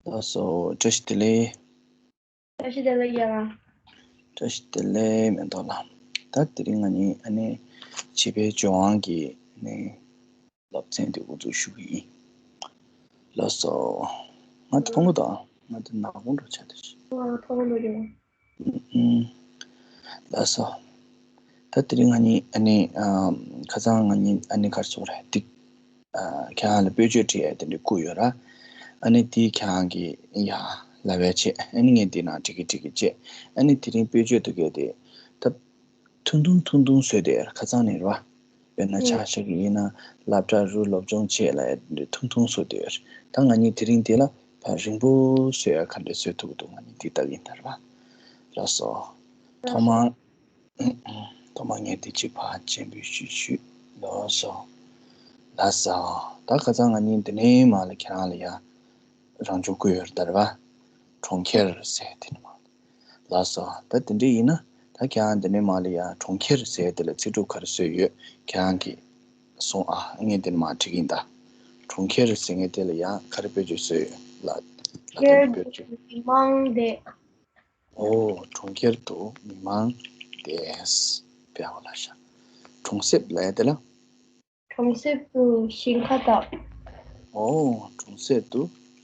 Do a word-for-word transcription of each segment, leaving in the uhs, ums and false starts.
ལགས་སོ། བཀྲ་ཤིས་བདེ་ལེགས། བཀྲ་ཤིས་བདེ་ལེགས་རྒན་ལགས། བཀྲ་ཤིས་བདེ་ལེགས་མེ་ཏོག་ལགས། ད་དེ་རིང་ང་གཉིས་ཨ་ནི་བྱིས་པའི་སྦྱོང་དབང་གི་ནི་སློབ་ཚན་དེ་འགོ་འཛུགས་ཞུ་གི་ཡིན། ལགས་སོ། ང་དེ་མཐོང་གི་འདུག་ང་དེ་ནག་པོ་འདྲ་ཆགས་བསྡད་ཤག་ཨ། མཐོང་གི་འདུག་རྒན། ཨུམ། ལགས་སོ། ད་དེ་རིང་ང་གཉིས་ཨ་ནི་ཨམ། ཁ་སང་ང་གཉིས་ཨ་ནི་ག་རེ་ཟེར་དགོས་རེད། ཏིག་ཨ། ཁྱེད་རང་ལ་དཔེ་བརྗོད་བྲིས་ཡ་དེ་འདྲ་བསྐུར་ཡོད་ར། ཨ་ནི་དེ་ཁྱེད་རང་གིས་ཡ་ལབ་པའི་ཆེད་ཨ་ནི་ངས་འདི་ནང་བྲིས་ཀྱི་བྲིས་ཀྱི་བྱས། ཨ་ནི་དེ་རིང་དཔེ་བརྗོད་དུ་སྐད་དེ་ད་ཐུང་ཐུང་ཐུང་ཐུང་བཟོས་ཏེ་ཁ་སང་ནས་རེད་བ། དཔེར་ན་ཆ་བཞག་གི་ཡིན་ན་སློབ་གྲྭ་རུ་སློབ་སྦྱོང་བྱེད་ལ་ཐུང་ཐུང་བཟོ་དེ། ད་ང་གཉིས་དེ་རིང་དེ་ལ་ཕར་རིང་པོ་བཟོ་ཡ་ག་འདྲ་བཟོ་ཐུབ་ཀྱི་འདུག་ང་གཉིས་དེ་ལྟ་གི་ཡིན་ད་རེད་བ། ལགས་སོ། ཐོག་མར་ཐོག་མར་ངས་དེ་གཅིག་ཕར་སྤྱན་འབུལ་ཞུ་ཞུ། ལགས་སོ། ལགས་སོ། ད་ཁ་སང་ང་གཉིས་འདི་ནས་མར་ལ་ཁྱེད་རང་ལ་ཡ་རང་སྦྱོང་བསྐུར་ཡོད་རེད་ད་རེད་བ། གྲོང་ཁྱེར་ཟེར་དེ་ནས་མར། ལགས་སོ། ད་དེ་འདྲ་ཡིན་ན་ད་ཁྱེད་རང་འདི་ནས་མར་ལ་ཡ་གྲོང་ཁྱེར་ཟེར་དེ་ལ་ཚིག་གྲུབ་ག་རེ་བཟོས་ཡོད་ཁྱེད་རང་གིས་གསུངས་ཨ། ངས་འདི་ནས་མར་འབྲི་གི་ཡིན་ད། གྲོང་ཁྱེར་ཟེར་མཁན་དེ་ལ་ཡ་ག་རེ་བེད་སྤྱོད་བཟོས་ཡོད་ལ། ལ་དོན་གྱི་བེད་སྤྱོད། མི་མང་སྡེ། ཨོ། གྲོང་ཁྱེར་དུ་མི་མང་སྡེ། དཔེ་ཡག་པོ་ལབ་ཤག་གྲོང་གསེབ་ལབ་ཡ་དེ་ལ། གྲོང་གསེབ་ཏུ་ཞིང་ཁ་བཏབ། ཨོ། གྲོང་གསེབ་ཏུ་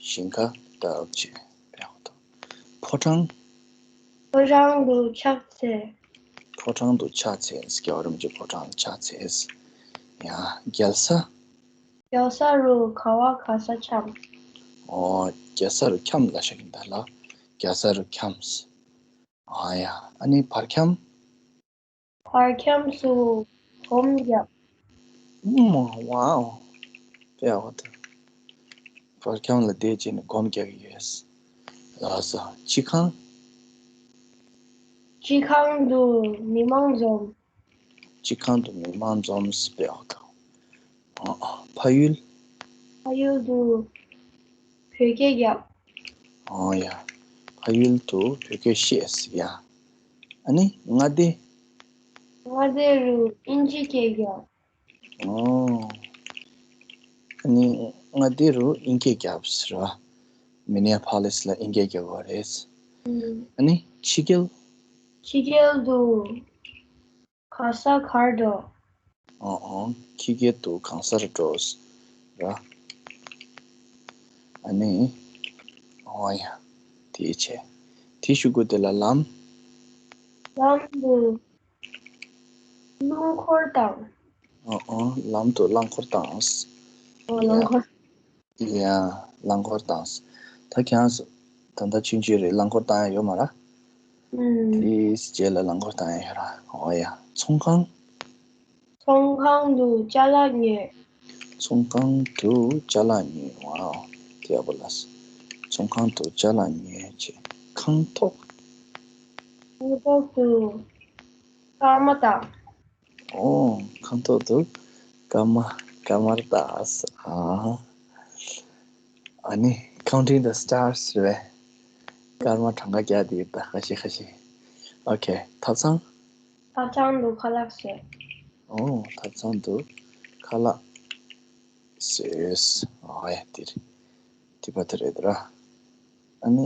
ཞིང་ཁ་བཏབ་ཅེས་དཔེ་ཡག་པོ་འདུག་ཕོ་བྲང་། ཕོ་བྲང་དུ་ཕྱག་འཚལ། ཕོ་བྲང་དུ་ཕྱག་འཚལ། རྒྱལ་བ་རིན་པོ་ཆེ་ཕོ་བྲང་ལ་ཕྱག་འཚལ། ཡ། རྒྱལ་ས། རྒྱལ་ས་རུ་ག་བ་ག་ས་འཁྱམས། ཨོ། རྒྱལ་ས་རུ་འཁྱམས་ལབ་ཤག་གི་འདུག་ལ། རྒྱལ་ས་རུ་འཁྱམས། ཨ་ཡ། ཨ་ནི་བར་ཁྱམས། བར་ཁྱམས་སུ་སྒོམ་བརྒྱབ། ཨུམ། ཝའོ། དཔེ་ཡག་པོ་འདུག་བར་ཁྱམས་ལ་བསྡད་བྱས་ནས་སྒོམ་རྒྱག་གི་ཡོད། ལགས་སོ། སྤྱི་ཁང་། སྤྱི་ཁང་དུ་མི་མང་འཛོམས། སྤྱི་ཁང་དུ་མི་མང་འཛོམས། དཔེ་ཡག་པོ་འདུག་ཨ། ཕ་ཡུལ། ཕ་ཡུལ་དུ་བོད་སྐད་བརྒྱབ། ཨོ་ཡ། ཕ་ཡུལ་དུ་བོད་སྐད་བཤད་ཟེར་ཡ། ཨ་ནི་མངའ་སྡེ། མངའ་སྡེ་རུ་དབྱིན་ཇི་སྐད་བརྒྱབ། ཨོ། ཨ་ནི་མངའ་སྡེ་རུ་དབྱིན་སྐད་བརྒྱབ་ཟེར་བ། མི་ནི་ཡ་ཕོ་ལིས་ལ་དབྱིན་སྐད་རྒྱག་དགོས་རེད། ཨུམ། ཨ་ནི་ཕྱི་རྒྱལ། ཕྱི་རྒྱལ་དུ་ག་ས་གར་འགྲོ། ཨོ་ཨོ། ཕྱི་རྒྱལ་དུ་གང་སར་འགྲོ་ཟེར་བ། ཨ་ནི། ཨོ་ཡ། དེའི་ཆེད། དེའི་གཞུག་གུ་དེ་ལ་ལམ། ལམ་དུ་རླངས་འཁོར་བཏང་། ཨོ་ཨོ། ལམ་དུ་རླངས་འཁོར་བཏང་། ཨོ། རླངས་འཁོར། ཡ། རླངས་འཁོར་བཏང་། ད་ཁྱེད་རང་ཚོ་ད་ལྟ་ཆུང་ཆུང་རེད། རླངས་འཁོར་བཏང་ཡ་ཡོད་མ་རེད། ཨུམ། དེའི་རྗེས་ལ་རླངས་འཁོར་བཏང་ཡ་ཡོད་རེད། ཨོ་ཡ། ཚོང་ཁང་། ཚོང་ཁང་དུ་ཅ་ལག་ཉོས། ཚོང་ཁང་དུ་ཅ་ལག་ཉོས། ཝའོ། དེ་ཡག་པོ་ལབ་སོང་། ཚོང་ཁང་དུ་ཅ་ལག་ཉོས་བྱས། ཁང་ཐོག་ཁང་ཐོག་ཏུ་སྐར་མ་བཏགས། ཨོ། ཁང་ཐོག་ཏུ་སྐར་མ། སྐར་མ་བཏགས། ཨ། ཨ་ནི་Counting the Stars རེད་པས། སྐར་མ་གྲངས་ཀ་རྒྱག་དེ་ཡོད་པ། ཁ་ཤས་ཁ་ཤས། ཨོ་ཁེ། ཐབ་ཚང་། ཐབ་ཚང་དུ་ཁ་ལག་བཟས། ཨོ། ཐབ་ཚང་དུ་ཁ་ལག་བཟས། ཨོ་ཡ། དེ་རེད། དེ་པ་དེ་རེད་ར། ཨ་ནི་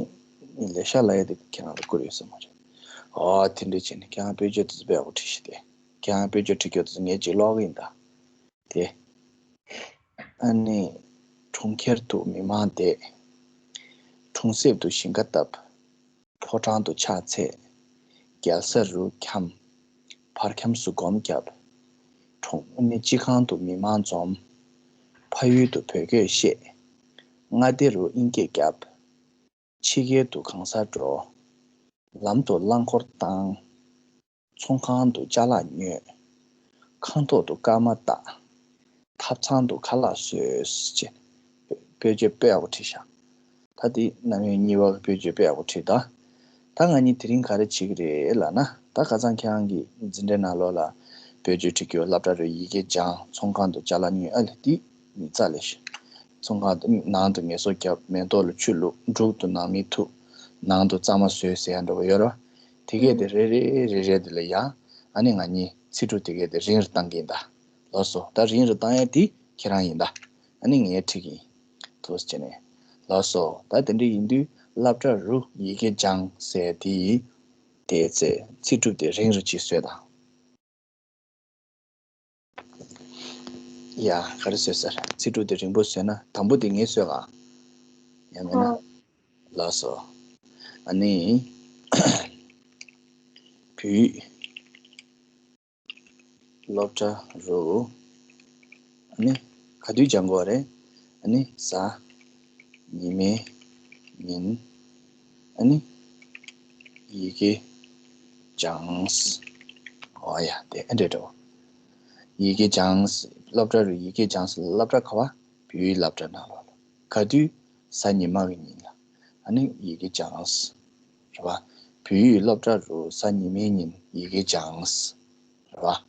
ལས་ཤག་ལབ་ཡ་དེ་ཁྱེད་རང་ལ་བསྐུར་ཡོད་ས་མ་རེད། ཨོ། དེ་འདྲ་བྱས་ནས་ཁྱེད་རང་དཔེ་བརྗོད་དེ་ཚོ་དཔེ་ཡག་པོ་བྲིས་ཤིག་དེ། ཁྱེད་རང་དཔེ་བརྗོད་བྲིས་རྒྱུ་དེ་ཚོ་ངས་ཅིག་ཀློག་གི་ཡིན་ད། དེ། ཨ་ནི། གྲོང་ཁྱེར་དུ་མི་མང་བསྡད། གྲོང་གསེབ་ཏུ་ཞིང་ཁ་བཏབ། ཕོ་བྲང་དུ་ཕྱག་འཚལ། རྒྱལ་ས་རུ་འཁྱམས། བར་ཁྱམས་སུ་སྒོམ་བརྒྱབ། གྲོང་ནི་སྤྱི་ཁང་དུ་མི་མང་འཛོམས། ཕ་ཡུལ་དུ་བོད་སྐད་བཤད། མངའ་སྡེ་རུ་དབྱིན་སྐད་བརྒྱབ། ཕྱི་རྒྱལ་དུ་གང་སར་འགྲོ། ལམ་དུ་རླངས་འཁོར་བཏང་། ཚོང་ཁང་དུ་ཅ་ལག་ཉོས། ཁང་ཐོག་ཏུ་སྐར་མ་བཏགས། ཐབ་ཚང་དུ་ཁ་ལག་བཟོས། ཅེས་དཔེ་བརྗོད་དཔེ་ཡག་པོ་བྲིས་ཤག་ད་འདི་རྣམ་དབྱེ་གཉིས་པ་གི་དཔེ་བརྗོད་དཔེ་ཡག་པོ་བྲིས་ད། ད་ང་གཉིས་དེ་རིང་ག་རེ་བྱེད་ཀྱི་རེད་ལབ་ན། ད་ཁ་སང་ཁྱེད་རང་གིས་འཛིན་གྲྭའི་ནང་ལོགས་ལ་དཔེ་བརྗོད་བྲིས་རྒྱུ། སློབ་གྲྭ་རུ་ཡི་གེ་སྦྱངས། ཚོང་ཁང་དུ་ཅ་ལག་ཉོས། ཨ་ལེ། འདི་ཉིས་རྩ་ལས་ཤི། ཚོང་ཁང་དུ་ནང་དུ་ངལ་གསོ་བརྒྱབ། མེ་ཏོག་ལ་ཆུ་བླུགས། འབྲུག་ཏུ་ནང་མི་ཐུག། ནང་དུ་གཙང་མ་བཟོས་ཟེར་ཡ་འདྲ་པོ་ཡོད་རེད་བ། དེ་གས་དེ་རེ་རེ་རེ་རེ་དེ་ལ་ཡ། ཨ་ནི་ང་གཉིས་ཚིག་གྲུབ་དེ་གས་དེ་རིང་རུ་བཏང་གི་ཡིན་ད། ལགས་སོ། ད་རིང་རུ་བཏང་ཡ་དེ་ཁྱེད་རང་ཡིན་ད། ཨ་ནི་ངས་ཁྲིད་ཀྱི་ཡིན། ཐུགས་རྗེ་ཆེ་ནས། ལགས་སོ། ད་དེ་འདྲ་ཡིན་དུས་སློབ་གྲྭ་རུ་ཡི་གེ་སྦྱངས་ཟེར་དེ་ཡི་དེ་ཚེ་ཚིག་གྲུབ་དེ་རིང་རུ་ཅིག་བཟོས་དང་། ཡ། ག་རེ་བཟོས་ཟེར། ཚིག་གྲུབ་དེ་རིང་པོ་བཟོས་ན་དང་པོ་དེ་ངས་བཟོས་ག་ཡང་མིན་ན། ཨོ། ལགས་སོ། ཨ་ནི། བོད་ཡིག་སློབ་གྲྭ་རུ། ཨ་ནི། ག་དུས་སྦྱང་དགོས་རེད། ཨ་ནི། གཟའ་ཉི་མའི་ཉིན། ཨ་ནི། ཡི་གེ་སྦྱངས། ཨོ་ཡ། དེ་ཨེ་འདྲས་འདྲ་བོ། ཡི་གེ་སྦྱངས། སློབ་གྲྭ་རུ་ཡི་གེ་སྦྱངས། སློབ་གྲྭ་ག་བ། བོད་ཡིག་སློབ་གྲྭ་ནང་ལོགས་ལ། ག་དུས། གཟའ་ཉི་མ་གི་ཉིན་ལ། ཨ་ནི་ཡི་གེ་སྦྱངས། རེད་བ། བོད་ཡིག་སློབ་གྲྭ་རུ་གཟའ་ཉི་མའི་ཉིན་ཡི་གེ་སྦྱངས། རེད་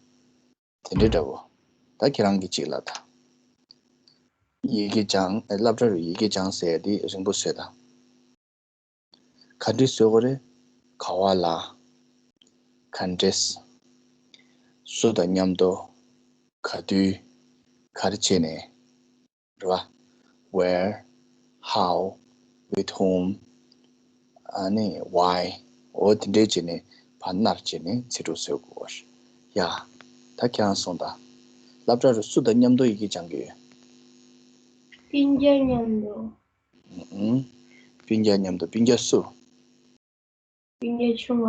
བ། དེ་འདྲའི་འདྲ་བོ། ད་ཁྱེད་རང་གིས་གཅིག་ལ་ད། ཡི་གེ་སྦྱངས། ཨེ། སློབ་གྲྭ་རུ་ཡི་གེ་སྦྱངས་ཟེར་ཡ་དེ་རིང་པོ་བཟོས་དང་། ག་འདྲས་བཟོ་དགོས་རེད། ག་བ་ལ། ག་འདྲས། སུ་དང་མཉམ་དུ། ག་དུས། ག་རེ་བྱས་ནས། རེད་བ། Where, how, with whom, ཨ་ནི་why། འོ་དེ་འདྲས་བྱས་ནས་བར་མནར་བྱས་ནས་ཚིག་གྲུབ་བཟོ་དགོས། ཡ། ད་ཁྱེད་རང་གསུངས་དང་། སློབ་གྲྭ་རུ་སུ་དང་མཉམ་དུ་ཡི་གེ་སྦྱང་གི་ཡོད། སྤུན་ཀྱག་མཉམ་དུ། ཨུ་ཨུ། སྤུན་ཀྱག་མཉམ་དུ། སྤུན་ཀྱག་སུ། སྤུན་ཀྱག་ཆུང་བ།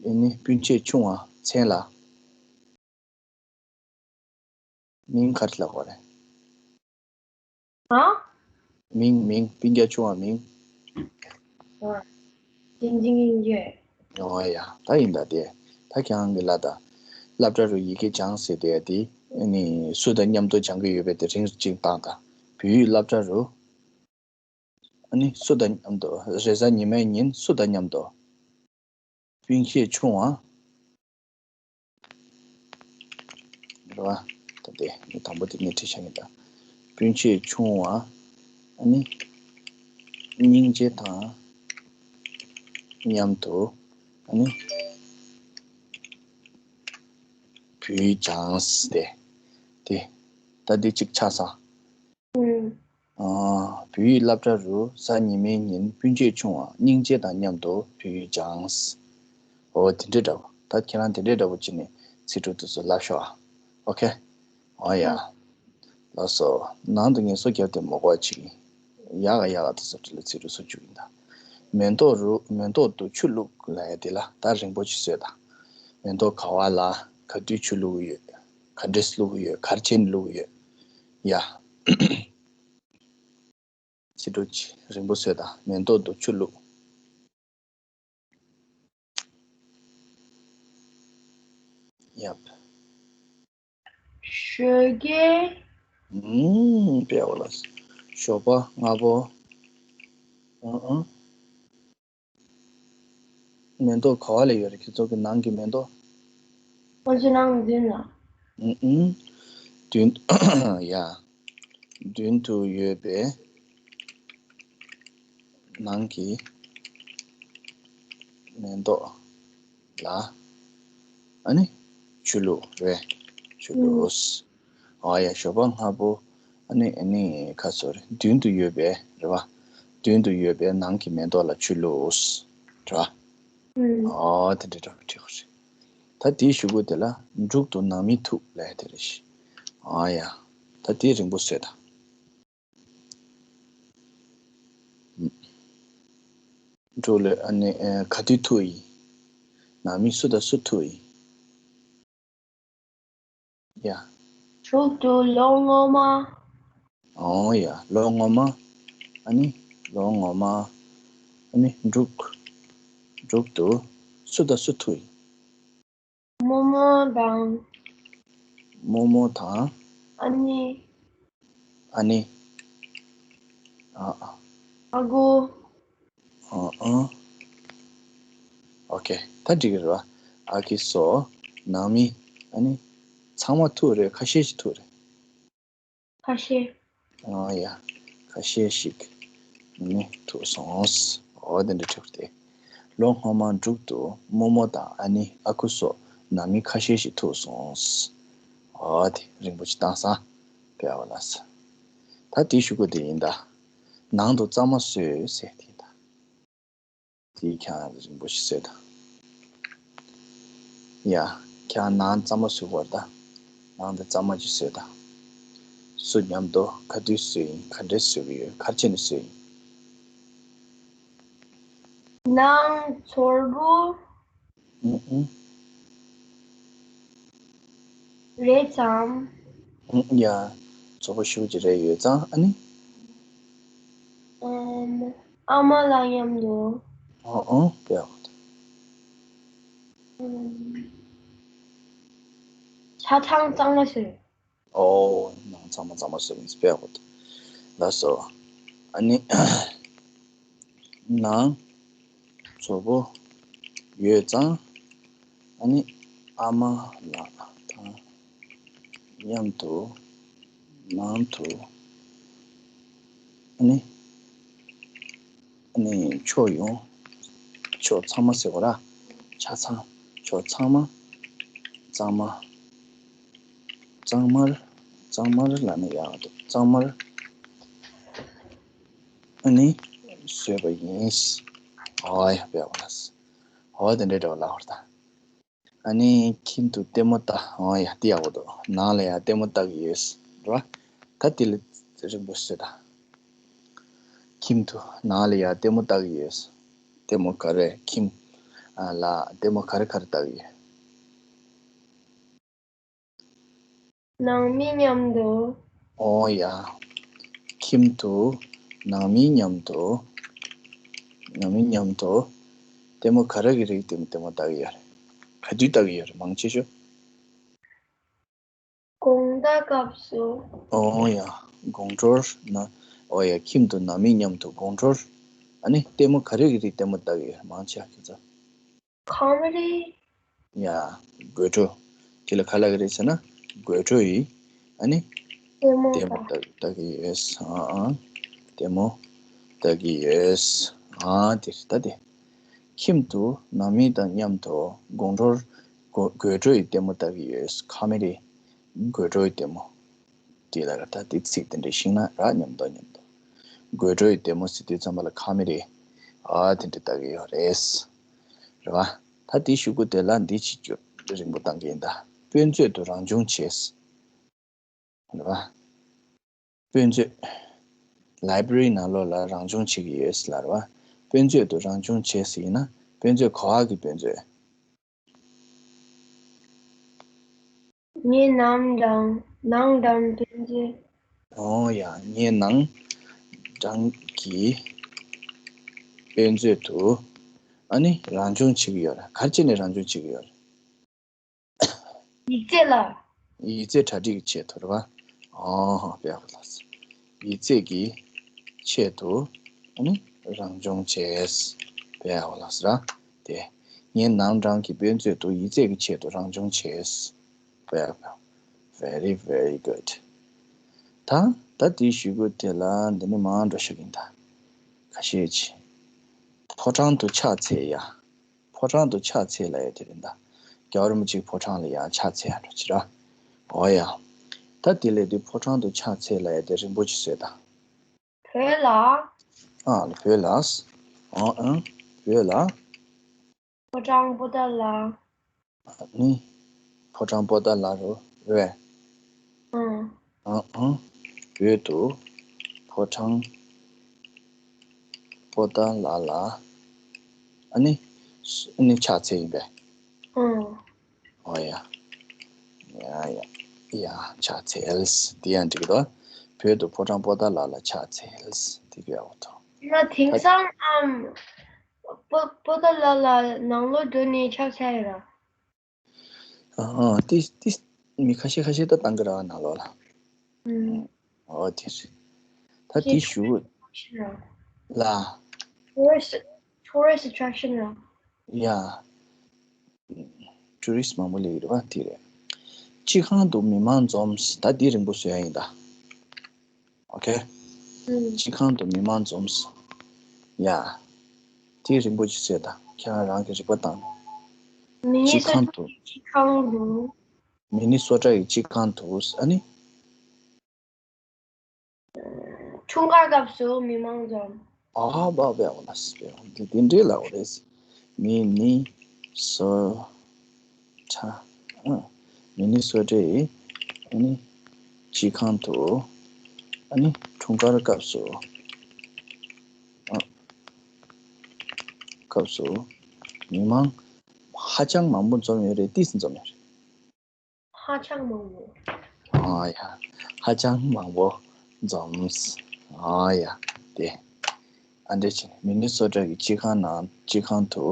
ཨ་ནི་སྤུན་མཆེད་ཆུང་བ་མཚན་ལ། མིང་ག་རེ་ལབ་དགོས་རེད། ཧ། མིང་། མིང་། སྤུན་ཀྱག་ཆུང་བ་མིང་། ཨ། བསྟན་འཛིན་དབྱངས་ཅན། ཨོ་ཡ། ད་ཡིན་ད་དེ། ད་ཁྱེད་རང་གི་ལ་ད། སློབ་གྲྭ་རུ་ཡི་གེ་སྦྱངས་ཟེར་དེ་དེ། ཨ་ནི་སུ་དང་མཉམ་དུ་སྦྱང་གི་ཡོད་པའི་དེ་རིང་གཅིག་བཏང་དང་། བོད་ཡིག་སློབ་གྲྭ་རུ། ཨ་ནི་སུ་དང་མཉམ་དུ། རེས་གཟའ་ཉི་མའི་ཉིན་སུ་དང་མཉམ་དུ། སྤུན་མཆེད་ཆུང་བ། རེད་བ། ད་དེ་ངས་དང་པོ་དེ་སྣེ་ཁྲིད་བྱ་ངེས་ད། སྤུན་མཆེད་ཆུང་བ། ཨ་ནི། སྙིང་རྗེ་དང་མཉམ་དུ། ཨ་ནི། བོད་ཡིག་སྦྱངས་ཏེ། དེ། ད་འདི་གཅིག་ཆགས་སོང་། ཨུམ། ཨ། བོད་ཡིག་སློབ་གྲྭ་རུ་གཟའ་ཉི་མའི་ཉིན་སྤུན་མཆེད་ཆུང་བ་སྙིང་རྗེ་དང་མཉམ་དུ་བོད་ཡིག་སྦྱངས། འོ་དེ་འདྲའི་འདྲ་བོ། ད་ཁྱེད་རང་དེ་འདྲའི་འདྲ་བོ་བྱས་ནས་ཚིག་གྲུབ་དེ་ཚོ་ལབ་ཤོག་ཨ། ཨོ་ཁེ། ཨོ་ཡ། ལགས་སོ། ནང་དུ་ངལ་གསོ་བརྒྱབ་སྟེ་མོ་ཀོ་ཅིག་ཡག་ག་ཡག་ག་དེ་ཚོ་དེ་ལ་ཚིག་གྲུབ་བཟོ་བཅུག་ཡིན་ད། མེ་ཏོག་རུ། མེ་ཏོག་ཏུ་ཆུ་བླུགས་ལབ་ཡ་དེ་ལ་ད་རིང་པོ་ཅིག་བཟོས་དང་། མེ་ཏོག་ག་བ་ལ། ག་དུས་ཆུ་བླུགས་ཡོད། ག་འདྲས་བླུགས་ཡོད། ག་རེ་བྱས་ནས་བླུགས་ཡོད། ཡ། ཚིག་གྲུབ་ཅིག་རིང་པོ་བཟོས་དང་། མེ་ཏོག་ཏུ་ཆུ་བླུགས། ཡབ། ཞོགས་ཀས། ཨུམ། དཔེ་ཡག་པོ་ལ། ཞོགས་པ་སྔ་པོ། ཨང་ཨང་། མེ་ཏོག་ག་བ་ལ་ཡོད་རེད། ཁྱེད་ཚོ་གི་ནང་གི་མེ་ཏོག་ཁོ་ཚོ་ནང་མདུན་ལ། ཨུམ་ཨུམ། མདུན། ཡ། མདུན་དུ་ཡོད་པའི་ནང་གི་མེ་ཏོག་ལ། ཨ་ནི་ཆུ་བླུགས་རེད། ཆུ་བླུགས། ཨ་ཡ། ཞོགས་པ་སྔ་པོ། ཨ་ནི། ཨ་ནི་ཁ་སོ་རེད། མདུན་དུ་ཡོད་པའི་རེད་བ། མདུན་དུ་ཡོད་པའི་ནང་གི་མེ་ཏོག་ལ་ཆུ་བླུགས། རེད་བ། ཨ། དེ་འདྲ་འདྲ་བོ་བྲིས་པ་རེད། ད་དེའི་གཞུག་གུ་དེ་ལ་འབྲུག་ཏུ་ནགས་མི་ཐུག་ལབ་ཡ་དེ་རེད་ཤག་ཨ་ཡ། ད་དེ་རིང་པོ་བཟོས་དང་། འབྲུག་ལ། ཨ་ནི། ཨ། ག་དུས་ཐུག་ཡིན། ནགས་མི་སུ་དང་སུ་ཐུག་ཡིན། ཡ། འབྲུག་ཏུ་ལོ་སྔོན་མ། ཨོ་ཡ། ལོ་སྔོན་མ། ཨ་ནི་ལོ་སྔོན་མ། ཨ་ནི་འབྲུག་འབྲུག་ཏུ་སུ་དང་སུ་ཐུག་ཡིན། རྨོ་མོ་དང་། རྨོ་མོ་དང་། ཨ་ནི། ཨ་ནི། ཨ་ཨ། ཨ་ཁུ། ཨ་ཨ། ཨོ་ཁེ། ད་འགྲིག་གི་རེད་བ། ཨ་ཁུ་སོགས། ནང་མི། ཨ་ནི། ཚང་མ་ཐུག་རེད། ཁ་ཤས་ཤིག་ཐུག་རེད། ཁ་ཤས། ཨ་ཡ། ཁ་ཤས་ཤིག་ནི་ཐུག་སོང་། འོ་དེ་འདྲ་འགྲིག་རེད། ལོ་སྔོན་མ་འབྲུག་ཏུ་རྨོ་མོ་དང་ཨ་ནི། ཨ་ཁུ་སོགས་ནང་མི་ཁ་ཤས་ཤིག་ཐུག་སོང་། འོ་དེ་རིང་པོ་ཅིག་བཏང་སོང་། དཔེ་ཡག་པོ་ལ་སོང་། ད་དེའི་གཞུག་གུ་དེ་ཡིན་ད། ནང་དུ་གཙང་མ་བཟོས་ཟེར་དེ་ད། དེ་ཁྱེད་རང་རིང་པོ་ཞིག་བཟོས་ད། ཡ། ཁྱེད་རང་ནང་གཙང་མ་བཟོས་བར་ད། ནང་དུ་གཙང་མ་ཅིག་བཟོས་ད། སུ་མཉམ་དུ་ག་དུས་བཟོས་ཡིན། ག་འདྲས་བཟོས་ཀྱི་ཡོད། ག་རེ་བྱས་ནས་བཟོས་ཡིན། ནང་ཚོར་བུ་ཨུ་ཨུ། རེད་ཙང་། ཨུ་ཡ། ཚོར་བུ་ཞེ་པོ་ཅིག་རེད་ཡོད་ཙང་ཨ་ནི། ཨམ། ཨ་མ་ལགས་མཉམ་དུ། ཨོ་ཨོ་དཔེ་ཡག་པོ་འདུག་ཨམ། ཆ་ཚང་གཙང་མ་བཟོས། ཨོ། ནང་ཚང་མ་གཙང་མ་བཟོས་ཡིན་དཔེ་ཡག་པོ་འདུག་ལགས་སོ། ཨ་ནི། ནང་ཚོར་བུ་ཡོད་ཙང་། ཨ་ནི་ཨ་མ་ལགས་དང་མཉམ་དུ་ནང་དུ་ཨ་ནི་ཨ་ནི་ཕྱོགས་ཡོངས་ཕྱོགས་ཚང་མ་ཟེར་དགོས་ར། ཆ་ཚང་ཕྱོགས་ཚང་མ་གཙང་མ། གཙང་མར། གཙང་མར་ལབ་ན་ཡག་འདུག་གཙང་མར་ཨ་ནི་བཟོས་པ་ཡིན། ཨོ་ཡ་དཔེ་ཡག་པོ་ལགས། ཨོ་དེ་འདྲའི་འདྲ་བ་ལབ་པ་རེད་ད། ཨ་ནི་ཁྱིམ་དུ་ལྟད་མོ་ལྟ། ཨོ་ཡ་དེ་ཡག་པོ་འདུག་ནང་ལ་ཡ་ལྟད་མོ་ལྟ་གི་ཡོད་རེད་བ། ད་དེ་ལ་རིང་པོ་བཟོས་ད། ཁྱིམ་དུ་ནང་ལ་ཡ་ལྟད་མོ་ལྟ་གི་ཡོད། ལྟད་མོ་ག་རེ། ཁྱིམ་ལ་ལྟད་མོ་ག་རེ་ག་རེ་ལྟ་གི་ཡོད། ནང་མི་མཉམ་དུ། ཨོ་ཡ། ཁྱིམ་དུ་ནང་མི་མཉམ་དུ། ནང་མི་མཉམ་དུ་ལྟད་མོ་ག་རེ་གི་རིགས་ལྟད་མོ་ལྟ་གི་ཡོད་རེད། ག་དུས་ལྟ་གི་ཡོད་རེད། མང་ཆེ་ཤོས། དགོང་དག་སྐབས་སུ། ཨོ་ཡ། དགོང་དྲོར་ན། ཨོ་ཡ། ཁྱིམ་དུ་ནང་མི་མཉམ་དུ་དགོང་དྲོར། ཨ་ནི་ལྟད་མོ་ག་རེ་གི་རིགས་ལྟད་མོ་ལྟ་གི་ཡོད་རེད། མང་ཆེ་བ་ཁྱོད་ཚོ། ཁོ་མེ་ཌི། ཡ། དགོད་བྲོ། དེ་ལ་ག་ལབ་ཀྱི་རེད་ཟེར་ན། དགོད་བྲོ་ཡི། ཨ་ནི། ལྟད་མོ་ལྟ་ལྟ་གི་ཡོད། ཨ་ཨ། ལྟད་མོ་ལྟ་གི་ཡོད། ཨ་དེ་རེད་ད་དེ། ཁྱིམ་དུ་ནང་མི་དང་མཉམ་དུ་དགོང་དྲོར་དགོད་དགོད་བྲོ་ཡི་ལྟད་མོ་ལྟ་གི་ཡོད། ཁོ་མེ་ཌི། དགོད་བྲོ་ཡི་ལྟད་མོ། དེ་ལ་ད་དེ་ཚིག་དེ་འདྲ་ཤེས་ན་ར་མཉམ་དུ་མཉམ་དུ། དགོད་བྲོ་ཡི་ལྟད་མོ་ཟེར་དུས་ཙམ་པ་ལ་ཁོ་མེ་ཌི། ཨ་དེ་འདྲ་ལྟ་གི་ཡོད་རེད། རེད་བ། ད་དེའི་གཞུག་གུ་དེ་ལ་འདི་ཕྱི་རྒྱུད་རིང་པོ་བཏང་གི་ཡིན་ད། དཔེ་མཛོད་དུ་རང་སྦྱོང་བྱས། རེད་བ། དཔེ་མཛོད། ལའི་བྷ་རི་ནང་ལོགས་ལ་རང་སྦྱོང་བྱེད་ཀྱི་ཡོད་ལབ་རེད་བ། དཔེ་མཛོད་དུ་རང་སྦྱོང་བྱས་ཟེར་ཡིན་ན་དཔེ་མཛོད་ག་བ་གི་དཔེ་མཛོད། ངའི་ནང་འགྲམ་ནང་འགྲམ་དཔེ་མཛོད། ཨོ་ཡ། ངའི་ནང་འགྲམ་གྱི་དཔེ་མཛོད་དུ་ཨ་ནི་རང་སྦྱོང་བྱེད་ཀྱི་ཡོད་རེད། ག་རེ་བྱས་ནས་རང་སྦྱོང་བྱེད་ཀྱི་ཡོད་རེད། ཡིག་ཚད་ལ། ཡིག་ཚད་གྲ་སྒྲིག་གི་ཆེད་དུ་རེད་བ། ཨོ་ཧོ། དཔེ་ཡག་པོ་ལགས། ཡིག་ཚད་ཀྱི་ཆེད་དུ་ཨ་ནི་རང་སྦྱོང་བྱས། དཔེ་ཡག་པོ་ལགས་ར། དེ་ངའི་ནང་འགྲམ་གྱི་དཔེ་མཛོད་དུ་ཡིག་ཚད་ཀྱི་ཆེད་དུ་རང་སྦྱོང་བྱས། དཔེ་ཡག་པོ། Very very good། ད་ད་དེའི་གཞུག་གུ་དེ་ལ་འདི་ནི་མང་འགྲོ་ཤག་ཡིན་ད། ཁ་ཤས་ཀྱིས་ཕོ་བྲང་དུ་ཕྱག་འཚལ་ཡ། ཕོ་བྲང་དུ་ཕྱག་འཚལ་ལབ་ཡ་དེ་རེད་ད། རྒྱལ་བ་རིན་པོ་ཆེའི་ཕོ་བྲང་ལ་ཡང་ཕྱག་འཚལ་ཡ་འགྲོ་ཅི་ར། འོ་ཡ། ད་དེ་ལས་དེ་ཕོ་བྲང་དུ་ཕྱག་འཚལ་ལབ་ཡ་དེ་རིང་པོ་ཅིག་བཟོས་ད། བོད་ལ། ཨ་ལ་བོད་ལ། ཨང་ཨང་། བོད་ལ། ཕོ་བྲང་པོ་ཏཱ་ལ། ཨ་ནི། ཕོ་བྲང་པོ་ཏཱ་ལ་རུ་རེད། ཨང་། ཨང་ཨང་། བོད་དུ་ཕོ་བྲང་པོ་ཏཱ་ལ་ལ་ཨ་ནི་ཨ་ནི་ཕྱག་འཚལ་ཡིན་པས། ཨང་། ཨོ་ཡ། ཡ་ཡ་ཡ། ཕྱག་འཚལ། དེ་ཡང་འགྲིག་གི་འདུག་བོད་དུ་ཕོ་བྲང་པོ་ཏཱ་ལ་ལ་ཕྱག་འཚལ། དེ་གི་ཡག་པོ་འདུག་ང་དེང་སང་ཨམ། པོ་པོ་ཏཱ་ལ་ལ་ནང་ལོགས་འགྲོ་ནས་ཕྱག་འཚལ་ཡོད་ར། ཨ་ཨ། ཏི་ཏི་མི་ཁ་ཤས་ཁ་ཤས་ད་བཏང་གི་ར་ནང་ལོགས་ལ། ཨུམ། ཨོ་དེ་རེད། ད་དེ་ཞུ། ལ། Tourist tourist attraction ར། ཡ། Tourist མང་པོ་སླེབས་ཀྱི་རེད་བ། དེ་རེད། སྤྱི་ཁང་དུ་མི་མང་འཛོམས། ད་འདི་རིང་པོ་བཟོ་ཡ་ཡིན་ད། ཨོ་ཁེ། ཨུམ། སྤྱི་ཁང་དུ་མི་མང་འཛོམས། ཡ། དེ་རིང་པོ་ཅིག་བཟོས་ད། ཁྱེད་རང་རང་གི་རིག་པ་བཏང་། མི་ནི་སྤྱི་ཁང་དུ། སྤྱི་ཁང་དུ། མི་ནི་སོ་ཊ་ཡི་སྤྱི་ཁང་དུ་ཨ་ནི། འཁྲུངས་སྐར་སྐབས་སུ་མི་མང་འཛོམས། ཨ་བ་བ་འོ་ལ་སི་པེ་འོ་འདི་འདི་འདྲའི་ལ་འོ་རེད། མི་ནི་སོ་ཁྲ། ཨ། མི་ནི་སོ་ཁྲའི་ཨ་ནི་སྤྱི་ཁང་དུ་ཨ་ནི་འཁྲུངས་སྐར་སྐབས་སུ། ཨ། སྐབས་སུ་མི་མང་ཧ་ཅང་མང་པོ་འཛོམས་ཡོད་རེད། ཏིས་འཛོམས་ཡོད་རེད། ཧ་ཅང་མང་པོ། ཨ་ཡ། ཧ་ཅང་མང་པོ་འཛོམས། ཨ་ཡ། དེ། ཨ་འདྲས་བྱས་ནས་མི་ནི་སོ་ཊ་གི་སྤྱི་ཁང་ནང་སྤྱི་ཁང་དུ་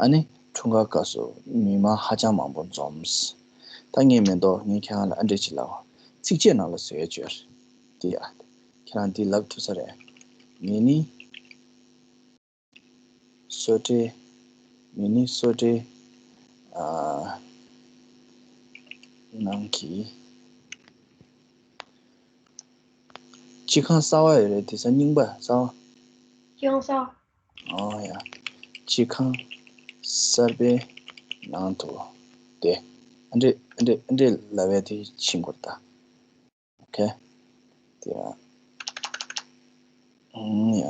ཨ་ནི་འཁྲུངས་སྐར་སྐབས་སུ་མི་མང་ཧ་ཅང་མང་པོ་འཛོམས། ད་ངས་མེ་ཏོག་ངས་ཁྱེད་རང་ལ་ཨ་འདྲས་ཅིག་ལབ། ཚིགས་བཅད་ནང་ལ་བཟོས་བྱོས། དེ་ཡ། ཁྱེད་རང་འདི་ལབ་ཐུབ་ས་རེད། མི་ནི་སོ་ཊའི། མི་ནི་སོ་ཊའི། ཨ། ནང་གི་སྤྱི་ཁང་གསར་པ་ཡོད་རེད། དེ་ས་རྙིང་པ་གསར་པ། སྤྱི་ཁང་གསར། ཨོ་ཡ། སྤྱི་ཁང་གསར་པའི་ནང་དུ་དེ་ཨ་འདྲས་ཨ་འདྲས་ཨ་འདྲས་ལབ་ཡ་དེ་ཕྱིན་དགོས་ད། ཨོ་ཁེ། དེ་ཡ། ཨང་ཡ།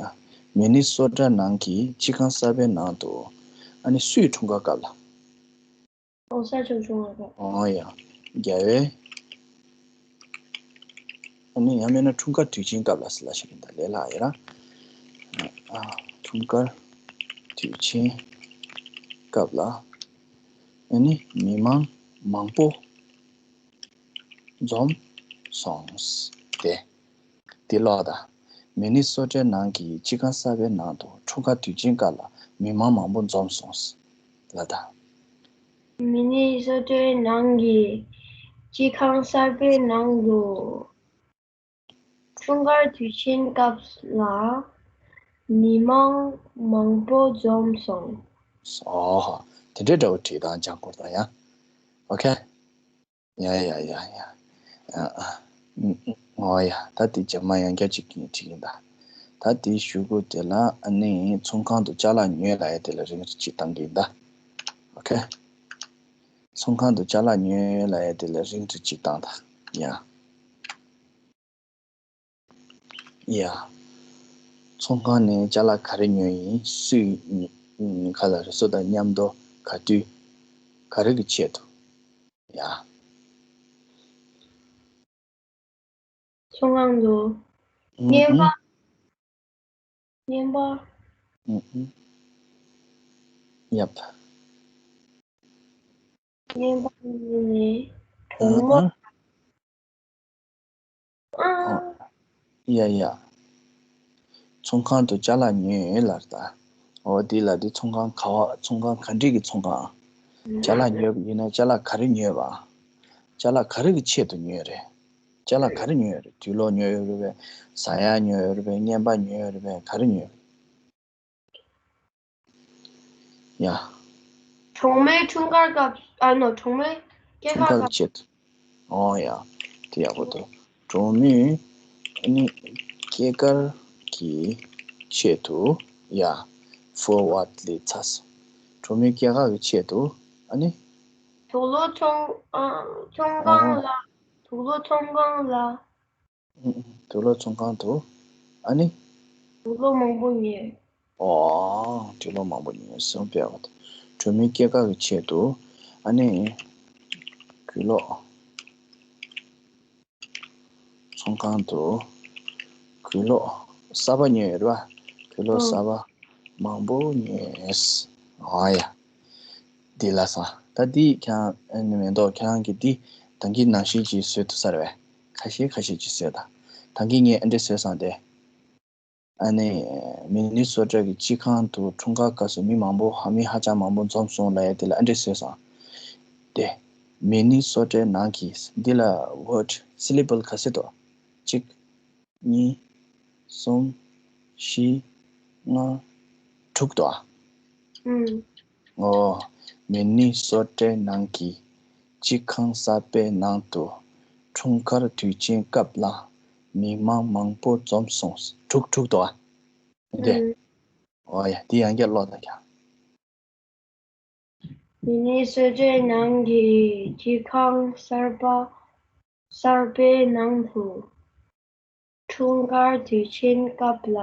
མི་ནི་སོ་ཊ་ནང་གི་སྤྱི་ཁང་གསར་པའི་ནང་དུ་ཨ་ནི་སུའི་འཁྲུངས་སྐར་སྐབས་ལ། ༸གོང་ས་མཆོག་འཁྲུངས་སྐར་སྐབས། ཨང་ཡ། རྒྱལ་བའི། ཨ་ནི་ཡང་མིན་ན་འཁྲུངས་སྐར་དུས་ཆེན་སྐབས་ལ་ཟེར་ལ་ཞིག་ཡིན་ད་ལས་ལ་ཡ་ར། ཨ། འཁྲུངས་སྐར་དུས་ཆེན་སྐབས་ལ་ཨ་ནི་མི་མང་མང་པོ་འཛོམས་སོང་སྟེ། དེ་ལོག་ད། མི་ནི་སོ་ཊའི་ནང་གི་སྤྱི་ཁང་གསར་པའི་ནང་དུ་འཁྲུངས་སྐར་དུས་ཆེན་སྐབས་ལ་མི་མང་མང་པོ་འཛོམས་སོང་ལ་ད། མི་ནི་སོ་ཊའི་ནང་གི་སྤྱི་ཁང་གསར་པའི་ནང་དུ་འཁྲུངས་སྐར་དུས་ཆེན་སྐབས་ལ་མི་མང་མང་པོ་འཛོམས་སོང་། ཨོ་ཧོ། དེ་འདྲའི་འདྲ་བོ་བྲིས་དང་སྦྱང་དགོས་དང་ཡ། ཨོ་ཁེ། ཡ་ཡ་ཡ་ཡ། ཨ་ཨ། ཨོ་ཡ། ད་དེ་རྗེས་མ་ཡང་བསྐྱར་ཅིག་གིན་བྲིས་ཡིན་ད། ད་དེའི་གཞུག་གུ་དེ་ལ་ཨ་ནི་ཚོང་ཁང་དུ་ཅ་ལག་ཉོས་ལབ་ཡ་དེ་ལ་རིང་རུ་ཅིག་བཏང་གི་ཡིན་ད། ཨོ་ཁེ། ཚོང་ཁང་དུ་ཅ་ལག་ཉོས་ལབ་ཡ་དེ་ལ་རིང་དུ་ཅིག་བཏང་དང་། ཡ། ཡ། ཚོང་ཁང་ནས་ཅ་ལག་ག་རེ་ཉོས་ཡིན། སུས་ཉོ། ག་ལ་རེ་སུ་དང་མཉམ་དུ། ག་དུས། ག་རེ་གི་ཆེད་དུ། ཡ། ཚོང་ཁང་དུ། ཨུ་རྔན་པ། ཨུ། རྔན་པ། ཨུ་ཨུ། ཡབ། རྔན་པ་ཉོས་ནས་གྲོགས་མོ། ཨ་ཨ། ཨ། ཡ་ཡ། ཚོང་ཁང་དུ་ཅ་ལག་ཉོས་ལབ་ད། འོ་འདི་ལ་འདི་ཚོང་ཁང་ག་བ། ཚོང་ཁང་ག་འདྲི་གི་ཚོང་ཁང་། ཅ་ལག་ཉོས་པ་ཡིན་ན་ཅ་ལག་ག་རེ་ཉོས་པ། ཅ་ལག་ག་རེ་གི་ཆེད་དུ་ཉོས་རེད། ཅ་ལག་ག་རེ་ཉོས་རེད། དུག་ལོག་ཉོས་ཡོད་རེད་པས། ཟ་ཡག་ཉོས་ཡོད་རེད་པས། རྔན་པ་ཉོས་ཡོད་རེད་པས། ག་རེ་ཉོས་རེད། ཡ། གྲོགས་མོའི་འཁྲུངས་སྐར་སྐབས། ཨ་ནོ། གྲོགས་མོའི་སྐྱེས་སྐར་སྐབས། འཁྲུངས་སྐར་གྱི་ཆེད་དུ། ཨོ་ཡ། དེ་ཡག་པོ་འདུག་གྲོགས་མོའི་ཨ་ནི་སྐྱེས་སྐར་གྱི་ཆེད་དུ། ཡ། ཧྥོར་ཝརཌ་ལི་ཚ་སོ། གྲོགས་མོའི་སྐྱེས་སྐར་གྱི་ཆེད་དུ་ཨ་ནི། དུག་ལོག་ཚོང་། ཨ། ཚོང་ཁང་ལ། དུག་ལོག་ཚོང་ཁང་ལ། ཨུ་ཨུ། དུག་ལོག་ཚོང་ཁང་དུ། ཨ་ནི། དུག་ལོག་མང་པོ་ཉོས། ཨོ། དུག་ལོག་མང་པོ་ཉོས་སོང་། དཔེ་ཡག་པོ་འདུག་གྲོགས་མོའི་སྐྱེས་སྐར་གྱི་ཆེད་དུ། ཨ་ནི། གོས་ལོག་ཚོང་ཁང་དུ་གོས་ལོག་གསར་པ་ཉོས་ཡོད་རེད་པ། གོས་ལོག་ཨོ། གསར་པ་མང་པོ་ཉོས། ཨོ་ཡ། འདི་ལ་ས། ད་འདི་ཁྱེད་རང་ཨ་ནི་མེ་ཏོག་ཁྱེད་རང་གིས་འདི་ད་གིན་ནང་བཞིན་ཅིག་བཟོས་ཐུབ་ས་རེད་པས། ཁ་ཤས་ཁ་ཤས་ཅིག་བཟོས་དང་། ད་གིན་ངས་ཨ་འདྲས་བཟོས་སོང་སྟེ། ཨ་ནི། མི་ནི་སོ་ཊ་གི་སྤྱི་ཁང་དུ་འཁྲུངས་སྐར་སྐབས་སུ་མི་མང་པོ། ཧ། མི་ཧ་ཅང་མང་པོ་འཛོམས་སོང་ལབ་ཡ་དེ་ལ་ཨ་འདྲས་བཟོས་སོང་སྟེ། མི་ནི་སོ་ཊའི་ནང་གི། འདི་ལ་ཝརཌ། སི་ལི་བལ་ག་ཚོད་འདུག་གཅིག་གཉིས། གསུམ། བཞི། ལྔ། དྲུག་འདུག་ཨ། ཨུམ། ཨོ། མི་ནི་སོ་ཊའི་ནང་གི་སྤྱི་ཁང་གསར་པའི་ནང་དུ་འཁྲུངས་སྐར་དུས་ཆེན་སྐབས་ལ་མི་མང་མང་པོ་འཛོམས་སོང་། དྲུག་དྲུག་འདུག་ཨ། འདི། ཨུམ། ཨོ་ཡ། འདི་ཡང་བསྐྱར་ཀློག་དང་ཀྱང་། མི་ནི་སོ་ཊའི་ནང་གི་སྤྱི་ཁང་གསར་པ། གསར་པའི་ནང་དུ། འཁྲུངས་སྐར་དུས་ཆེན་སྐབས་ལ་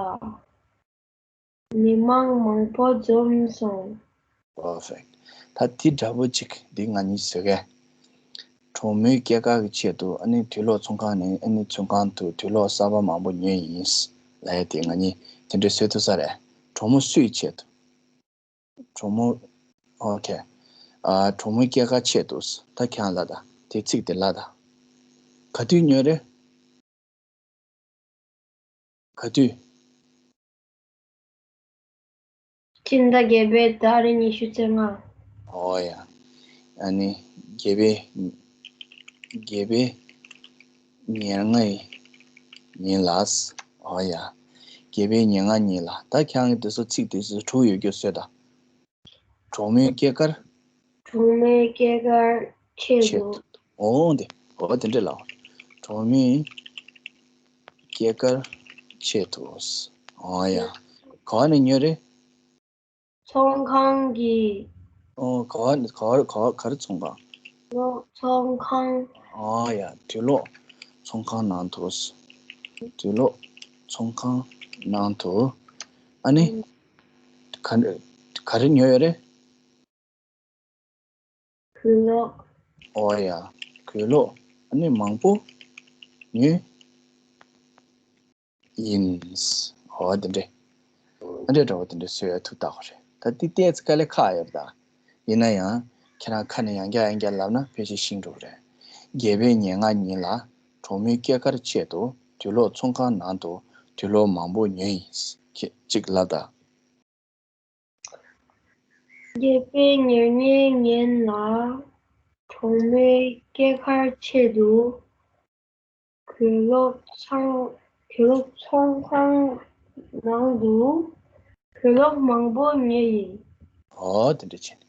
མི་མང་མང་པོ་འཛོམས་སོང་། Perfect. ད་དེ་འདྲ་པོ་ཅིག་འདི་ང་གཉིས་བཟོས་གེ། གྲོགས་མོའི་སྐྱེས་སྐར་གྱི་ཆེད་དུ་ཨ་ནི་དུག་ལོག་ཚོང་ཁང་ནས་ཨ་ནི་ཚོང་ཁང་དུ་དུག་ལོག་གསར་པ་མང་པོ་ཉོས་ཡིན་ལབ་ཡ་དེ་ང་གཉིས་དེ་འདྲ་བཟོས་ཐུབ་ས་རེད། གྲོགས་མོ་སུའི་ཆེད་དུ། གྲོགས་མོ། ཨོ་ཁེ། ཨ། གྲོགས་མོའི་སྐྱེས་སྐར་ཆེད་དུ། ད་ཁྱེད་རང་ལབ་དང་། དེ་ཚིག་དེ་ལབ་དང་། ག་དུས་ཉོས་རེད། ག་དུས། སྤྱི་ཟླ་བརྒྱད་པའི་ཟླ་རེ་ཉི་ཤུ་རྩ་ལྔ། ཨོ་ཡ། ཨ་ནི་བརྒྱད་པའི། བརྒྱད་པའི་ཉེར་ལྔ་ཡི་ཉིན་ལ། ཨོ་ཡ། བརྒྱད་པའི་ཉེར་ལྔ་ཉིན་ལ། ད་ཁྱེད་རང་གི་དེ་ཚོ་ཚིག་དེ་ཚོ་དྲུག་ཡོད་རྒྱུ་བཟོས་དང་། གྲོགས་མོའི་སྐྱེས་སྐར། གྲོགས་མོའི་སྐྱེས་སྐར་ཆེད་ཆེད་དུ། དུ། འོ་འདི། འོ་དེ་འདྲ་ལབ། གྲོགས་མོའི་སྐྱེས་སྐར་ཆེད་དུ། འོ་ཡ། ག་བ་ནས་ཉོས་རེད། ཚོང་ཁང་གི། འོ་ག་བ་ནས། ག་བ། ག་བ། ག་རེ་ཚོང་ཁང་། ཚོང་ཁང་། འོ་ཡ། དུག་ལོག་ཚོང་ཁང་ནང་དུ། དུག་ལོག་ཚོང་ཁང་ནང་དུ། ཨ་ནི། ག་ག་རེ་ཉོས་ཡོད་རེད། གོས་ལོག་ཨོ་ཡ། གོས་ལོག་ཨ་ནི་མང་པོ་ཉོས་ཡིན། ཨོ་དེ་འདྲས། ཨ་འདྲས་འདྲ་བོ་དེ་འདྲས་བཟོས་ཡ་ཐུགས་ཐག་པ་རེད། ད་འདི་ཏོག་ཙམ་དཀའ་ལས་ཁག་ཡོད་རེད་ད། ཡིན་ན་ཡང་ཁྱེད་རང་ཁ་ནས་ཡང་བསྐྱར་ཡང་བསྐྱར་ལབ་ན་ཕལ་ཆེར་ཤེས་འགྲོ་གི་རེད། བརྒྱད་པའི་ཉེར་ལྔ་ཉིན་ལ་གྲོགས་མོའི་སྐྱེས་སྐར་ཆེད་དུ་དུག་ལོག་ཚོང་ཁང་ནང་དུ་དུག་ལོག་མང་པོ་ཉོས་ཡིན། ཁྱེད་ཅིག་ལབ་དང་། བརྒྱད་པའི་ཉེར་ལྔའི་ཉིན་ལ་གྲོགས་མོའི་སྐྱེས་སྐར་ཆེད་དུ་གོས་ལོག་ཚང་། གོས་ལོག་ཚོང་ཁང་ནང་དུ་གོས་ལོག་མང་པོ་ཉོས་ཡིན། ཨོ་དེ་འདྲ་བྱས་ནས།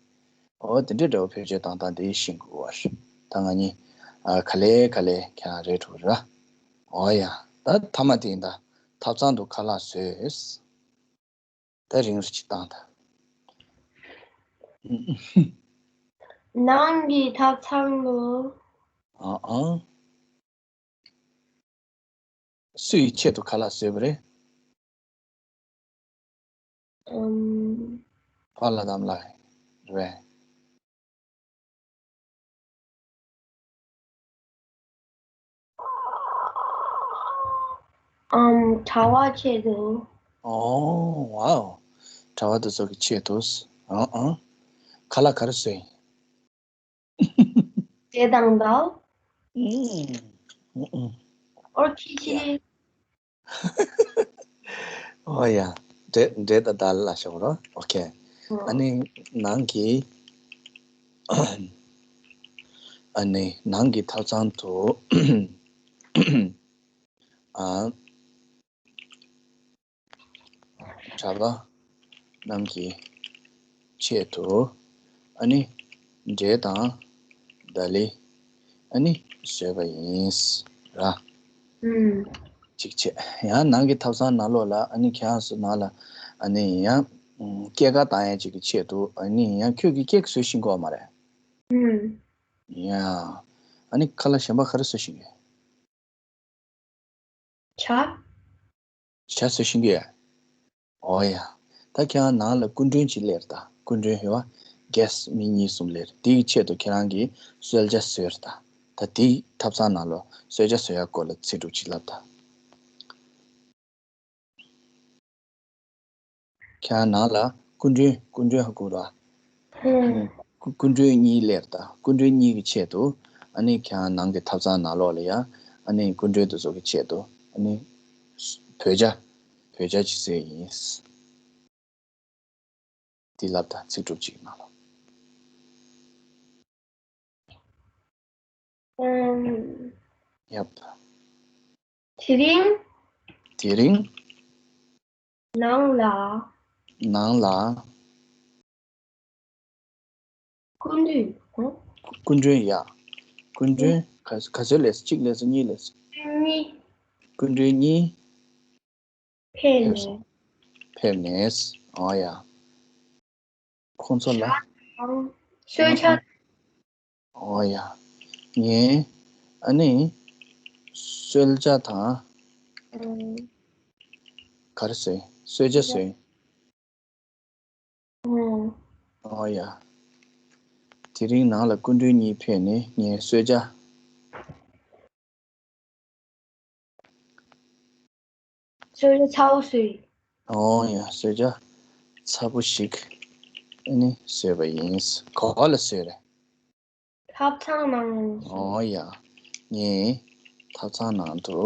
ཨོ་དེ་འདྲ་འདྲ་བོ་བེད་སྤྱོད་བཏང་སྟངས་དེ་ཤེས་དགོས་པ་རེད། ད་ང་གཉིས་ཨ་ག་ལེ་ག་ལེ་ཁྱེད་རང་རེད་འགྲོ་གི་རེད། ཨོ་ཡ། ད་མཐའ་མ་དེ་ཡིན་ད། ཐབ་ཚང་དུ་ཁ་ལག་བཟོས། ད་རིང་རུ་ཅིག་བཏང་ད། ནང་གི་ཐབ་ཚང་དུ། ཨ་ཨ། སུའི་ཆེད་དུ་ཁ་ལག་བཟོས་པ་རེད། ཨམ། པཱ་ལགས་དམ་ལགས་རེད་པས། ཨམ། གྲྭ་བ་ཆེད་དུ། ཨོ་ཝའོ། གྲྭ་བ་དེ་ཚོ་གི་ཆེད་དུ། ཨ་ཨ། ཁ་ལག་ག་རེ་བཟོས་ཡིན། འབྲས་དང་དལ། ཨུམ། ཨུམ། ཨོ་ཁྱི་ཁྱི། ཨོ་ཡ། འབྲས། འབྲས་དང་དལ་ལ་ཤོག་རོ། ཨོ་ཁེ། ཨ་ནི་ནང་གི། ཨ་ནི་ནང་གི་ཐབ་ཚང་དུ། ཨ། གྲྭ་པ་རྣམས་ཀྱི་ཆེད་དུ། ཨ་ནི་འབྲས་དང་དལ་ཨ་ནི་བཟོས་པ་ཡིན་ར། ཨུམ། གཅིག་བྱས། ཡང་ནང་གི་ཐབ་ཚང་ནང་ལོགས་ལ་ཨ་ནི་ཁྱེད་རང་ཚོ་ནང་ལ་ཨ་ནི་ཡང་སྐྱེས་སྐར་བཏང་ཡ་ཅིག་གི་ཆེད་དུ། ཨ་ནི་ཡང་ཁྱོད་ཀྱིས་ཀེག་བཟོས་ཤེས་ཀྱི་ཡོད་མ་རེད། ཨུམ། ཡ། ཨ་ནི་ཁ་ལག་གཞན་པ་ག་རེ་བཟོས་ཤེས་ཀྱི་ཡོད། ཇ། ཇ་བཟོ་ཤེས་ཀྱི་ཡོད། ཨོ་ཡ། ད་ཁྱེད་རང་ནང་ལ་སྐུ་མགྲོན་ཅིག་སླེབས་རེད་ད། སྐུ་མགྲོན་ཧེ་བ། གེ་སི་ཊི་མི་གཉིས་གསུམ་སླེབས་རེད། དེའི་ཆེད་དུ་ཁྱེད་རང་གིས་གསོལ་ཇ་བཟོས་རེད་ད། ད་དེའི་ཐབ་ཚང་ནང་ལོགས་གསོལ་ཇ་བཟོ་ཡ་སྐོར་ལ་ཚིག་གྲུབ་ཅིག་ལབ་དང་། ཁྱེད་རང་ནང་ལ་སྐུ་མགྲོན། སྐུ་མགྲོན་ཧ་གོ་ར། ཨུམ། སྐུ། སྐུ་མགྲོན་གཉིས་སླེབས་རེད་ད། སྐུ་མགྲོན་གཉིས་ཀྱི་ཆེད་དུ། ཨ་ནི་ཁྱེད་རང་ནང་གི་ཐབ་ཚང་ནང་ལོགས་ལ་ཡ། ཨ་ནི་སྐུ་མགྲོན་དེ་ཚོ་གི་ཆེད་དུ། ཨ་ནི་བོད་ཇ། བོད་ཇ་ཅིག་བཟོས་ཡིན། དེ་ལབ་དང་། ཚིག་གྲུབ་ཅིག་གནང་རོགས། ཨམ། ཡབ། དེ་རིང་། དེ་རིང་། ནང་ལ། ནང་ལ། སྐུ་མགྲོན། ཧུ། སྐུ་མགྲོན་ཡ། སྐུ་མགྲོན་ག། ག་ཚོད་སླེབས་སོང་། གཅིག་སླེབས་སོང་། གཉིས་སླེབས་སོང་། གཉིས། སྐུ་མགྲོན་གཉིས། ཕེབས་ནས། ཕེབས་ནས། ཨོ་ཡ། ཁོང་ཚོ་ལ། ཇ་དང་། གསོལ་ཇ། ཨོ་ཡ། ངས་ཨ་ནི་གསོལ་ཇ་དང་། ཨང་ ག་རེ་བཟོས། གསོལ་ཇ་བཟོས། ཨོ་ཡ། དེ་རིང་ནང་ལ་སྐུ་མགྲོན་གཉིས་ཕེབས་ནས་ངས་གསོལ་ཇ། གསོལ་ཇ་ཚ་བོ་བཟོས། ཨོ་ཡ། གསོལ་ཇ་ཚ་བོ་ཞིག་ཨ་ནི་བཟོས་པ་ཡིན། ག་པར་ལ་བཟོས་རེད། ཐབ་ཚང་ནང་། ཨོ་ཡ། ངས་ཐབ་ཚང་ནང་དུ་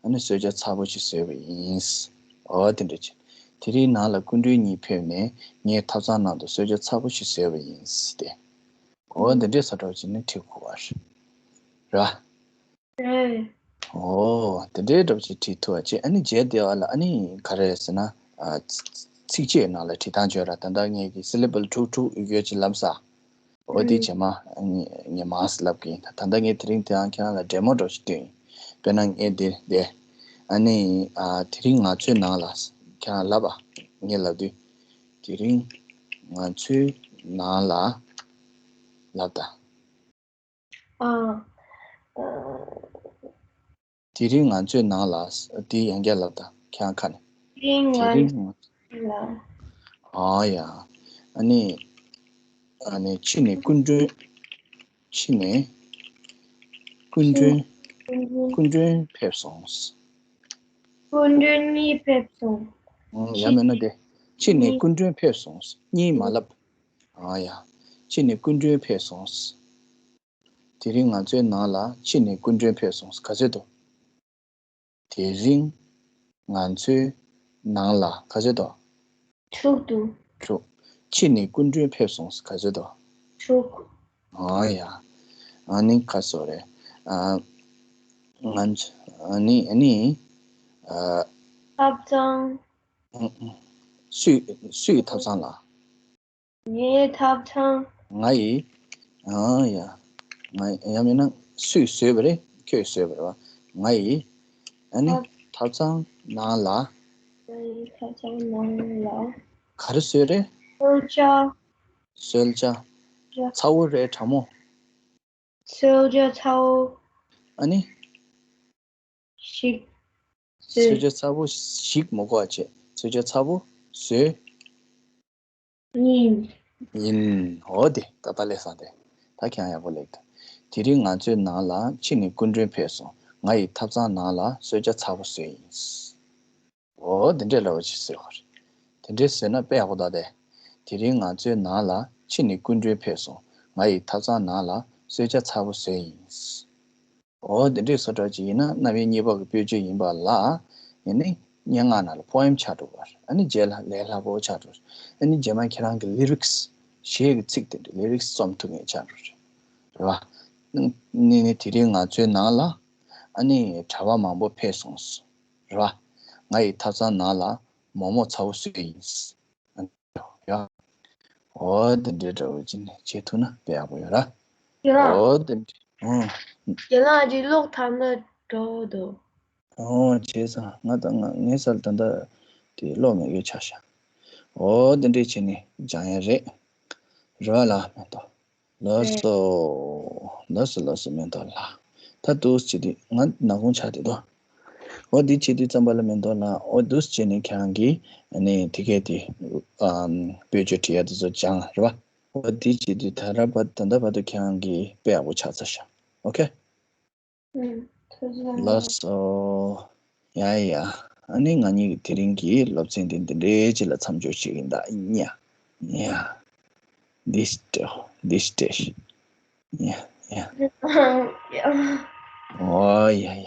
ཨ་ནི་གསོལ་ཇ་ཚ་བོ་ཞིག་བཟོས་པ་ཡིན། ཨོ་དེ་འདྲ་བྱས། དེ་རིང་ནང་ལ་སྐུ་མགྲོན་གཉིས་ཕེབས་ནས་ངས་ཐབ་ཚང་ནང་དུ་གསོལ་ཇ་ཚ་བོ་ཞིག་བཟོས་པ་ཡིན་ཏེ། ཨོ་འདི་འདྲས་བཟོ་འདྲ་བྱས་ནས་བྲིས་དགོས་པ་རེད། ར། རེད། ཨོ་དེ་འདྲའི་འདྲ་བོ་ཅིག་བྲིས་ཐུབ་པ་བྱས། ཨ་ནི་རྗེས་དེ་བ་ལ་ཨ་ནི་ག་རེ་ཟེར་ན། ཨ། ཚིགས་བཅད་ནང་ལ་བྲིས་སྟངས་བརྗོད་ར། ད་ལྟ་ངས་ཀྱི་སི་ལེ་བལ་དྲུག་དྲུག་ཡོད་ཀྱི་ལབ་ས། འོ་དེ་རྗེས་མ་ངས་མང་ཙམ་ལབ་ཀྱི་ཡིན། ད་ལྟ་ངས་དེ་རིང་དེའང་ཁྱེད་རང་ལ་ཌེ་མོ་འདྲ་བོ་ཞིག་སྟོན་ཡིན། དཔེར་ན་ངས་འདིར་བསྡད། ཨ་ནི། ཨ། དེ་རིང་ང་ཚོའི་ནང་ལ། ཁྱེད་རང་ལབ་ཨ། ངས་ལབ་དུས། དེ་རིང་ང་ཚོའི་ནང་ལ། ལབ་ད། ཨ། དེ་རིང་ང་ཚོའི་ནང་ལ། དེ་ཡང་བསྐྱར་ལབ་ད་ཁྱེད་རང་ཁ་ནས། དེ་རིང་ང་དེ་རིང་ང་ཚོའི་ནང་ལ། ཨ་ཡ། ཨ་ནི། ཨ་ནི་ཕྱི་ནས་སྐུ་མགྲོན། ཕྱི་ནས་སྐུ་མགྲོན། སྐུ་མགྲོན་ཕེབས་སོང་། སྐུ་མགྲོན་གཉིས་ཕེབས་སོང་། ཡང་མིན་ན་དེ། ཕྱི་ནས་སྐུ་མགྲོན་ཕེབས་སོང་། གཉིས་མ་ལབ། ཨ་ཡ། ཕྱི་ནས་སྐུ་མགྲོན་ཕེབས་སོང་། དེ་རིང་ང་ཚོའི་ནང་ལ་ཕྱི་ནས་སྐུ་མགྲོན་ཕེབས་སོང་། ག་ཚོད་འདུག་དེ་རིང་ང་ཚོའི་ནང་ལ་ག་ཚོད་འདུག་དྲུག་འདུག་དྲུག་ཕྱི་ནས་སྐུ་མགྲོན་ཕེབས་སོང་། ག་ཚོད་འདུག་དྲུག་ཨ་ཡ། ཨ་ནི་ག་སོ་རེད། ཨ། ང་ཚོ་ཨ་ནི་ཨ་ནི། ཨ། ཐབ་ཚང་། ཨ། ཨ། སུས་སུའི་ཐབ་ཚང་ལ། ངའི་ཐབ་ཚང་། ང་ཡི། ཨ་ཡ། ང་ཡ་མིན་ན་སུས་བཟོས་པ་རེད། ཁྱོས་བཟོས་པ་རེད་བ། ང་ཡི། ཨ་ནི་ཐབ་ཐབ་ཚང་ནང་ལ། ང་ཡི་ཐབ་ཚང་ནང་ལ། ག་རེ་བཟོས་རེད། གསོལ་ཇ། གསོལ་ཇ། ཇ། ཚ་བོ་རེད་དྲང་མོ། གསོལ་ཇ་ཚ་བོ། ཨ་ནི། ཞིག་གསོལ་ཇ་ཚ་བོ་ཞིག་མ་གོ་བ་བྱས། གསོལ་ཇ་ཚ་བོ་བཟོས། ཡིན། ཡིན། འོ་དེ་ད་ལྟ་ལས་བསམ་སྟེ། ད་ཁྱེད་ཡག་པོ་ལེགས་འདུག་དེ་རིང་ང་ཚོའི་ནང་ལ་ཕྱི་ནས་སྐུ་མགྲོན་ཕེབས་སོང་། ང་ཡི་ཐབ་ཚང་ནང་ལ་གསོལ་ཇ་ཚ་བོ་བཟོས་ཡིན། འོ་དེ་འདྲས་ལབ་པ་ཅིག་བཟོས་པ་རེད། དེ་འདྲས་བཟོས་ན་དཔེ་ཡག་པོ་འདུག་སྟེ། དེ་རིང་ང་ཚོའི་ནང་ལ་ཕྱི་ནས་སྐུ་མགྲོན་ཕེབས་སོང་། ང་ཡི་ཐབ་ཚང་ནང་ལ་གསོལ་ཇ་ཚ་བོ་བཟོས་ཡིན། འོ་དེ་འདྲས་བཟོ་འདྲ་ཅིག་ཡིན་ན་རྣམ་དབྱེ་གཉིས་པ་གི་དཔེར་བརྗོད་ཡིན་པ་ལ། ཡིན་ནི་སྙན་ངག་ནང་ལ་པོ་ཨེམ་ཆགས་འགྲོ་བ་རེད། ཨ་ནི་རྗེས་ལ་ལས་སླ་པོ་ཆགས་འགྲོ་རེད། ཨ་ནི་རྗེས་མ་ཁྱེད་རང་གི་ལི་རིག་སི། གཞས་ཀྱི་ཚིག་དེ་འདྲ་ལི་རིག་སི་རྩོམ་ཐུབ་མཁན་ཆགས་འགྲོ་རེད། རེད་བ། ནི་ནི་དེ་རིང་ང་ཚོའི་ནང་ལ། ཨ་ནི་གྲྭ་པ་མང་པོ་ཕེབས་སོང་། རེད་བ། ང་ཡི་ཐབ་ཚང་ནང་ལ་མོག་མོག་ཚ་བོ་བཟོས་ཡིན། ཡ། འོ་དེ་འདྲའི་འདྲ་བོ་ཅིག་ནས་བྱེད་ཐུབ་ན་དཔེ་ཡག་པོ་ཡོད་ར། ཡ། འོ་དེ་འདྲ། ཨོ། ཡ་ལ་ཅིག་ཀློག་ཐབས་ན་འགྲོ་འདུག་ཨོ་བྱས་ཙང་ང་ད་ང་ངའི་སར་ད་ལྟ་དེ་ཀློག་མེད་ཡོད་ཆགས་ཤག་འོ་དེ་འདྲའི་བྱས་ནས་སྦྱང་ཡ་རེད། རེད་བ་ལ་མེ་ཏོག་ལགས་སོ། ལགས་སོ་ལགས་སོ་མེ་ཏོག་ལགས། ད་འདུག་སེ་བྱེད་དུས་ང་ནག་ཁུང་ཆགས་བསྡད་འདུག་འོ་འདི་བྱེད་དུས་ཙམ་པ་ལ་མེ་ཏོག་ལགས། འོ་འདུག་སེ་བྱས་ནས་ཁྱེད་རང་གིས་ཨ་ནི་དེ་གས་དེ་ཨམ་དཔེ་བརྗོད་བྲིས་ཡ་དེ་ཚོ་སྦྱང་རེད་བ། འོ་འདི་བྱེད་དུས་ད་ར་བ་ད་ལྟ་བར་དུ་ཁྱེད་རང་གིས་དཔེ་ཡག་པོ་ཆགས་ཚར་ཤག་ཨོ་ཁེ། ཨུམ། ཐུགས་རྗེ་གནང་། ལགས་སོ། ཡ་ཡ། ཨ་ནི་ང་གཉིས་ཀྱི་དེ་རིང་གི་སློབ་ཚན་དེ་འདི་འདྲའི་ཅིག་ལ་མཚམས་འཇོག་བྱེད་ཀྱི་ཡིན་ད། ཡ། འདི་སྤྲད། འདི་སྤྲད། ཡ་ཡ། ཡ། ཨོ་ཡ་ཡ།